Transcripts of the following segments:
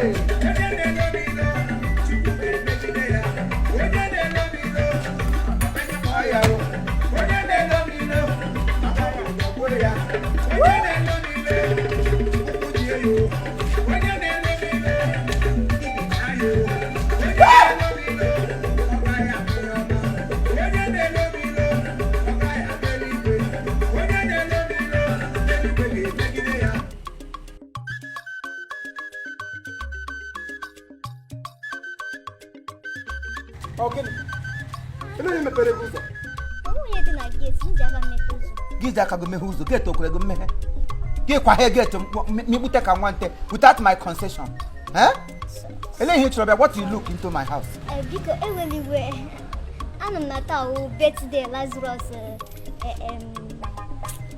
Onye na-elo m ilo, Chukwu ga-emegide ya. Onye na-elo m ilo, anya kpọọ ya o. Onye na-elo m ilo, aka ya dọgbuo ya. Onye na-elo m ilo, ụkwụ ji ya o. Onye na-elo m ilo, ibi na ya o. Onye na-elo m ilo, ọ gaghị abụ ya ọma. Onye na-elo m ilo, ọ gaghị aga eluigwe. Onye na-elo m ilo, eluigwe ga-emegide ya. Ọ gịnị? Ele onye mepere gị ụzọ? Onye dị na gate, m ji aka mmepe ụzọ. Gị ji aka gị meghe ụzọ? Gate okwere gị mmeghe? Gị kwaghe gate mikpute ka nwante without my concession, eh? Ele ihe ị chọrọ bịa? What you look into my house? Eh, biko ewela iwe. Anọ m na taa wụ birthday Lazarus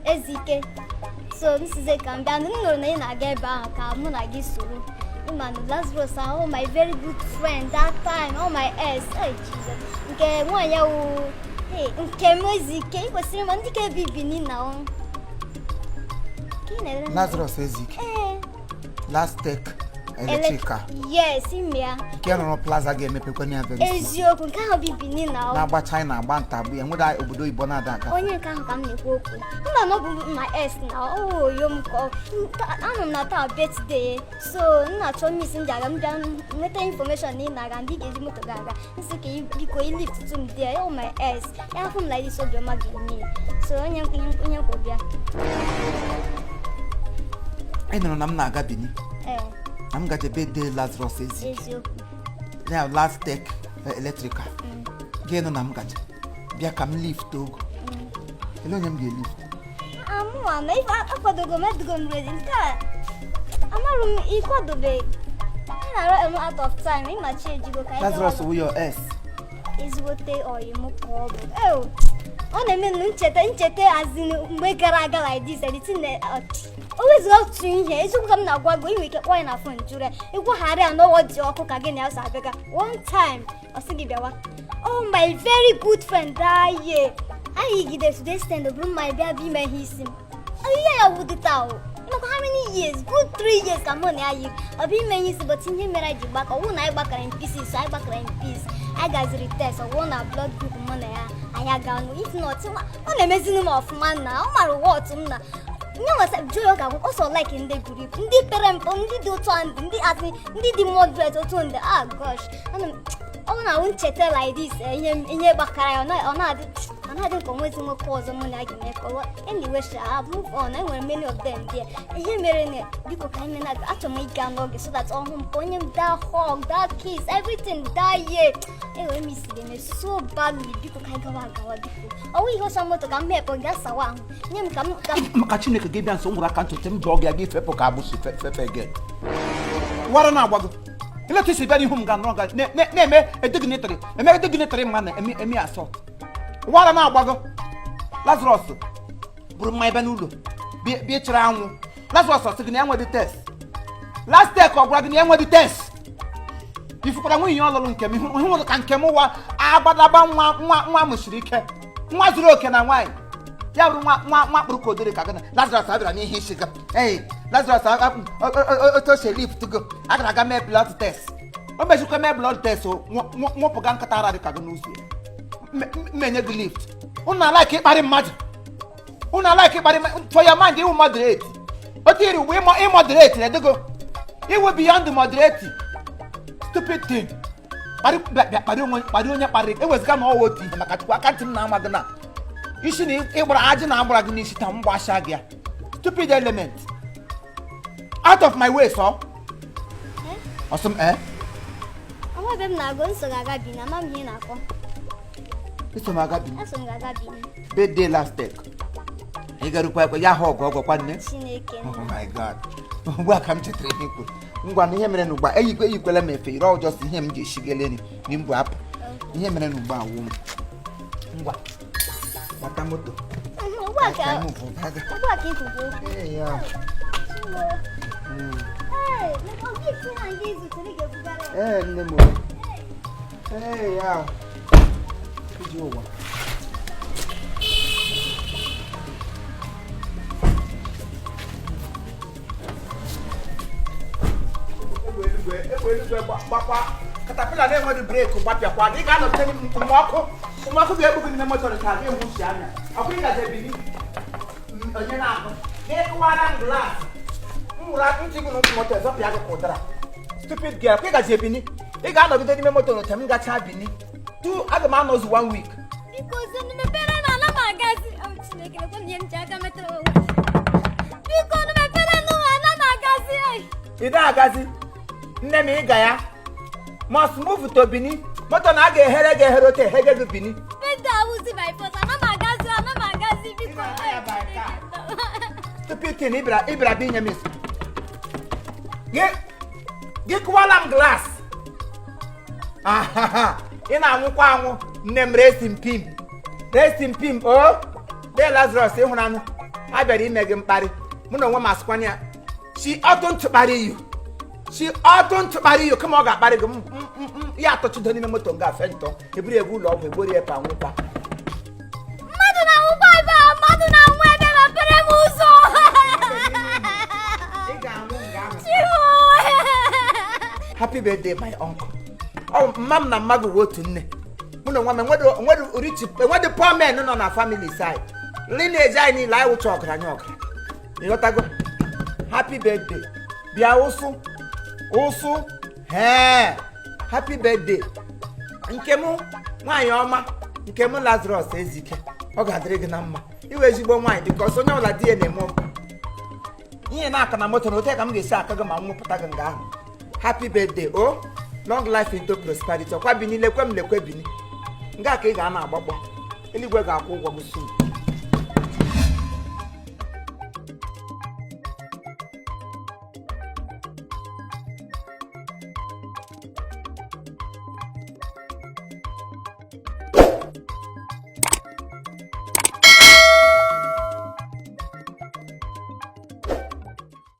Ezike. So m size ka m bịa, m nụrụ na ị na-aga ebe ahụ ka mụ na gị soro. Ịma na Lazarus ahụ, my very good friend that time, oh my ex, hey Jesus. Nke nwaanyị ya wụ, hey, nke m Ezike, ị kwesịrị ịma ndị ka ebi Benin na ọ. Ka ị na-elere m? Lazarus Ezike? Ee. Last Tech Electrical? Yes, ime ya. Nke rụrụ plaza ga-emepekwa ya very soon. Eziokwu, nke ahụ bụ Benin na ọ. Na-agba China, agba ntagbu ya, nwere obodo oyibo na-ada aga. Onye nke ahụ ka m na-ekwu okwu. Mba, na ọ bụ my ex na oyo m ka anọ m na taa birthday, so m na-achọ miss m ji aga. M bịa nweta information na ị na-aga, ndị ga-eji moto ga-aga nsị ka biko i lift to m there. Oh my ex, ya hụ m like this, obiọma ga-eme ya. So onye onye nkwụ bịa. Ị nụrụ na m na-aga Benin? Ee. Na m gaje birthday Lazarus Ezike? Eziokwu. Ya Last Tech Electrical. Gị nụ na m gaje bịa ka m lift ogo. Ele onye m ga-elift? Amụwa ma ife akwadogo m, edugo m ready. Nke a amarụ m ịkwadobe. Ị na-arụ m out of time, ịmachi ejigo ka anyị Lazarus gawa. wụ your ex? Ezigbote ọyị m ka ọ bụ. Eo, ọ na-eme m ncheta ncheta azin mgbe gara aga like this and the thing na o wezuga otu ihe. Eziokwu ka m na-agwa gị, ị nwere ike kpọọ ya na phone jụrụ ya, ịgwagharị ya n'ọwọ dị ọkụ ka gị na ya so abịaga. One time ọ sị gị bịawa. Oh, my very good friend that year, anyị yigide to the extent bụrụ mma bịa bịa ime ihe isi m. Ihe ya wụ taa o ịmakwa how many years, good 3 years ka mụ na ya yiri. Ọ bụ ime ihe isi, but ihe mere anyị ji gbakọ ọwụ na anyị gbakọrọ in pieces. So anyị gbakọrọ in peace. Anyị gaziri test, ọwụ na blood group mụ na ya anyị aga nụ. If not, ọ na-emezinu m ọfụma na ọ mara ụwa otu m na nye nwesa jụọ ya ga ọsọ like ndị buru ibu, ndị pere mpe, ndị dị otu a, ndị asị ndị dị moderate otu ndị. Ah gosh, ana m ọ na-awụ ncheta like this, ihe ihe gbakara ya, ọ na-adị ka onwezi nwoke ọzọ mụ na ya ga-emekọ. Anyway sha, I've moved on. Enwere many of them there. Ihe mere na biko ka anyị na achọrọ m ịga n'oge so that ọhụ m ka onye m that hug, that kiss, everything that year. Enwere m isi ga-eme so badly. Biko ka anyị gawa agawa, biko. Ọwụ ihe ọsọ moto ka m mepụ gaa sawa ahụ nye m ka m Maka Chineke, gị bịa nso m gwara aka ntụtụ m jụọ gị aga ifepụ ka agbụsị fefe gị wara na-agbago. Ile otu isi bịa n'ihu m ga nọrọ ga na-eme edignitary, eme dignitary mma na eme eme assault wara na-agbago. Lazarus bụrụ mma ebe n'ụlọ bịa bịa chịrị anwụ. Lazarus ọ sị gị na ya nwedị test? Last Tech ọ gwara gị na ya nwedị test? Ifukwara nwunye ọlụlụ nke m ihu hụrụ ka nke m wa agbadagba nwa nwa nwa mụsiri ike, nwa zuru oke na nwaanyị ya bụrụ nwa nwa nwa kpụrụ ka odere ka gị na Lazarus abịara n'ihe isi gị. Ee, Lazarus otu o si lift go a gara aga mee blood test. O mechikwa mee blood test o nwụpụga nkata ara dị ka gị n'ụzọ ya. Mmenye gị lift. Unu ala-like ịkparị mmadụ, unu ala-like ịkparị for your mind. Iwu moderate o tiri ugbo ịmoderate na-edego iwu beyond moderate. Stupid thing. Kparị bịa kparị onwe, kparị onye kparị ewezụga na ọwa otu ihe. Maka Chukwu, aka ntị m na-ama gị na isi na ịgbara ajị na agbara gị n'isi taa m gbasha gị ya. Stupid element, out of my way. Sọ ọsọ m eh. Ọnwa ebe m na-agụ nso ga-aga Benin, ama m ihe ị na-akọ. Iso m aga Benin? Eso m ga-aga Benin. Birthday Last Tech, ị garukwa ekwe ya hụ ọgụ ọgwọkwa nne. Chineke! Oh my God, ugbu a ka m chetara ihe i kwuru. Ngwa, na ihe mere n'ugbu a, eyikwe eyikwela m efe ire ọjọọ si ihe m ji eshigele nri mbụ apụ. Ihe mere n'ugbu a wụ m ngwa gbata moto. Ugbu a ka Ka anyị move gaga. Ugbu a ka ị kwuru okwu. Ee, ya. Ee, maka ọ gị si na ndị zutere ga-ebugara ya. Ee, nne m o. Ee, ya. Iji ụwa. Egbe eluigwe. Egbe eluigwe gbakwa caterpillar na-enweghị brake gbapịakwa gị ga-anọgide mkpomọkụ mkpomọkụ ga-egbu gị n'ime moto ka gị nwụchi anya ọkụ ị gaji ebili onye na-akụ gị kụwara m glass m wụrụ ntị gị n'ụkwụ moto ezọpịa gị ka ụdara. Stupid girl, ị gaji ebini, ị ga-anọgide n'ime moto n'oche m gachaa bini tu aga m anọzu one week. Biko zenu, mepere na ana m agazi. Oh, Chineke, lekwa m ihe m ji aka metara onwe m. Biko nu, mepere nụ, ana m agazi. Ai. Ị na-agazi nne m, ị ga ya must move to Benin. Moto na a ga-ehere gị ehere ote ehege gị Benin. Peter awụzi by force. Ana m agazi, ana m agazi, biko. Ị na-aga ya by Ai, car. Chineke. Stupid thing, ịbịara ịbịara bịa inye m isi gị gị kụwala m glass. Ahaha, ị na-anwụkwa anwụ nne m. Rest in peace, rest in peace. O de Lazarus ịhụnanụ a bịara ime gị mkparị, mụ na onwe m asịkwana ya chi ọtụ ntụ kparị you, chi ọtụ ntụ kparị you, kama ọ ga-akparị gị ya atọchido n'ime moto nga afe ntọ eburu ego ụlọ ọgwụ egbori ya pa nwụkwa. Mmadụ na-anwụkwa ebe a, mmadụ na-anwụ ebe, mepere m ụzọ. Ị ga-anwụ nga ahụ. Chiwo. Happy birthday, my uncle. Ọ mma m na mmadụ wụ otu nne. Mụ na onwe m enwere rich, enwere poor men nọ na family side lineage anyị niile. Anyị wụcha ọgaranya ọgaranya, ịghọtago? Happy birthday. Bịa ụsụ ụsụ hee. Happy birthday, nke m nwaanyị ọma, nke m Lazarus Ezike. Ọ ga-adịrị gị na mma, iwe ezigbo nwaanyị, because onye ọbụla di ya na-eme ihe na-aka na moto na ote ka m ga-esi aka gị ma m nwụpụta gị nga ahụ. Happy birthday o, long life into prosperity. Ọkwa bini, lekwe m, lekwe bini nga ka ị ga na-agbakpọ. Eluigwe ga-akwụ ụgwọ gị soon.